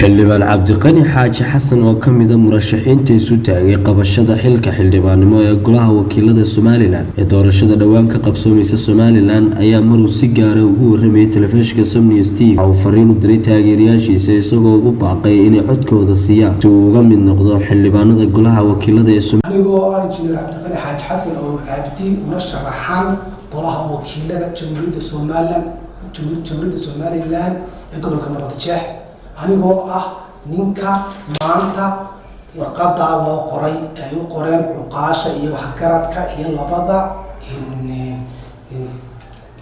Xildhibaan Cabdiqani Xaaji Xasan oo ka mid ah murashaxiinta isu taagay qabashada xilka xildhibaannimo ee Golaha Wakiilada Somalilan ee doorashada dhowaan ka qabsoomaysa Somalilan ayaa maruu si gaar ah ugu waramayay telefishinka Som News TV waxa uu fariin u diray taageerayaashiisa, isagoo ugu baaqay inay codkooda siiyaan si uu uga mid noqdo xildhibaanada Golaha Wakiilada ee Somalilan. Anigoo ah Injineer Cabdiqani Xaaji Xasan oo Cabdi, una sharaxan Golaha Wakiilada Jamhuuriyadda Somalilan ee gobolka Maroodijeex, anigoo ah ninka maanta warqadaa loo qoray, ay u qoreen cuqaasha iyo waxgaradka iyo labada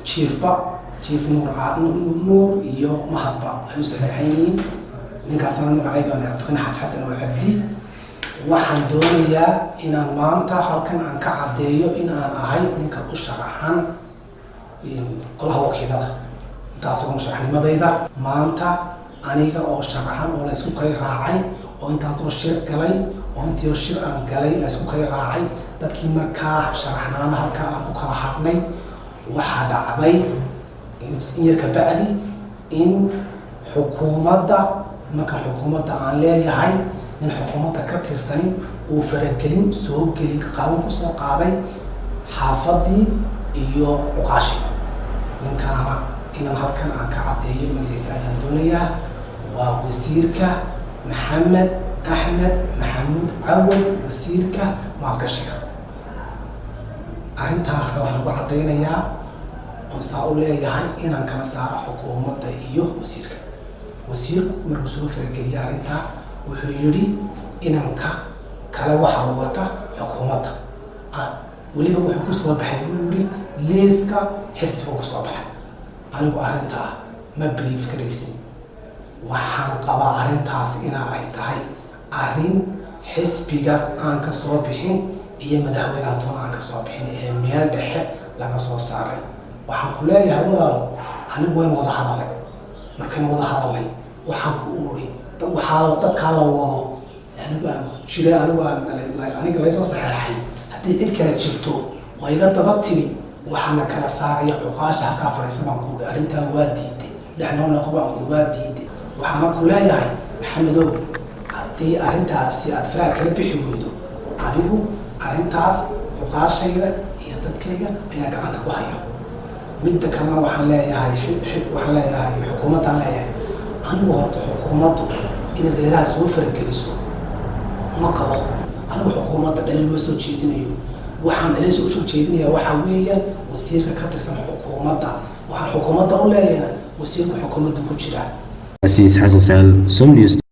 jiifba, Jiif Nuur iyo Mahadba, ay u saxeexan yihiin. Ninkaasna magacayga Cabdiqani Xaaji Xasan oo Cabdi. Waxaan doonayaa inaan maanta halkan aan ka caddeeyo in aan ahay ninka u sharaxan Golaha Wakiilada. Intaas oo musharaxnimadayda maanta, aniga oo sharaxan oo la isku kay raacay, oo intaasoo shir galay, oo intii shir aan galay la isku kay raacay, dadkii markaa sharaxnaana halkaa aan ku kala hadhnay. Waxaa dhacday in yar ka bacdi in xukuumadda, marka xukuumadda aan leeyahay, nin xukuumadda ka tirsanin uu faragelin soo geli qaawan kusoo qaaday xaafadii iyo cuqaashiga. Ninkaana inaan halkan aan ka caddeeyo magaciisa ayaan doonayaa. Waa Wasiirka Maxamed Axmed Maxamuud Cawad, wasiirka maalgashiga. Arrintaa halka waxaan ugu caddaynayaa oon saa u leeyahay inaan kala saaro xukuumadda iyo wasiirka. Wasiirku markuu soo farageliyay arrintaa, wuxuu yidhi inanka kale waxaa wata xukuumadda. Weliba wuxuu kusoo baxay, buu yidhi, liiska xisbiga kusoo baxay. Anigu arrintaa ma believe garaysin. Waxaan qabaa arrintaas ina ay tahay arrin xisbiga aan ka soo bixin iyo madaxweynaha toona aan ka soo bixin ee meel dhexe laga soo saaray. Waxaan ku leeyahay, walaalo, anigu waynu wada hadalnay. Markaynu wada hadalnay, waxaan ku uri waxaa dadkaa la wado anigu aan jiray, anigu aan aniga laysoo saxeexay. Haddii cid kale jirto oo iga daba timi, waxaana kala saaraya cuqaasha halkaa fadhiisa, baan ku uri. Arrintaa waa diiday. Dhex noo noqo, baan ku uri, waa diiday. Waxaana ku leeyahay, Maxamedow, haddii arrintaasi aad faraha kala bixi weydo, anigu arrintaas cuqaashayda iyo dadkayga ayaa gacanta ku haya. Midda kalena waxaan leeyahay xukuumaddaan leeyahay. Anigu horta xukuumaddu inay reeraha soo farageliso ma qabo. Anigu xukuumadda dhaliil ma soo jeedinayo. Waxaan dhaliilsa usoo jeedinaya waxaa weeyaan wasiirka ka tirsan xukuumadda. Waxaan xukuumadda u leeyahayna, wasiirka xukuumadda ku jira. Casiis Xasan Sahal, Som News.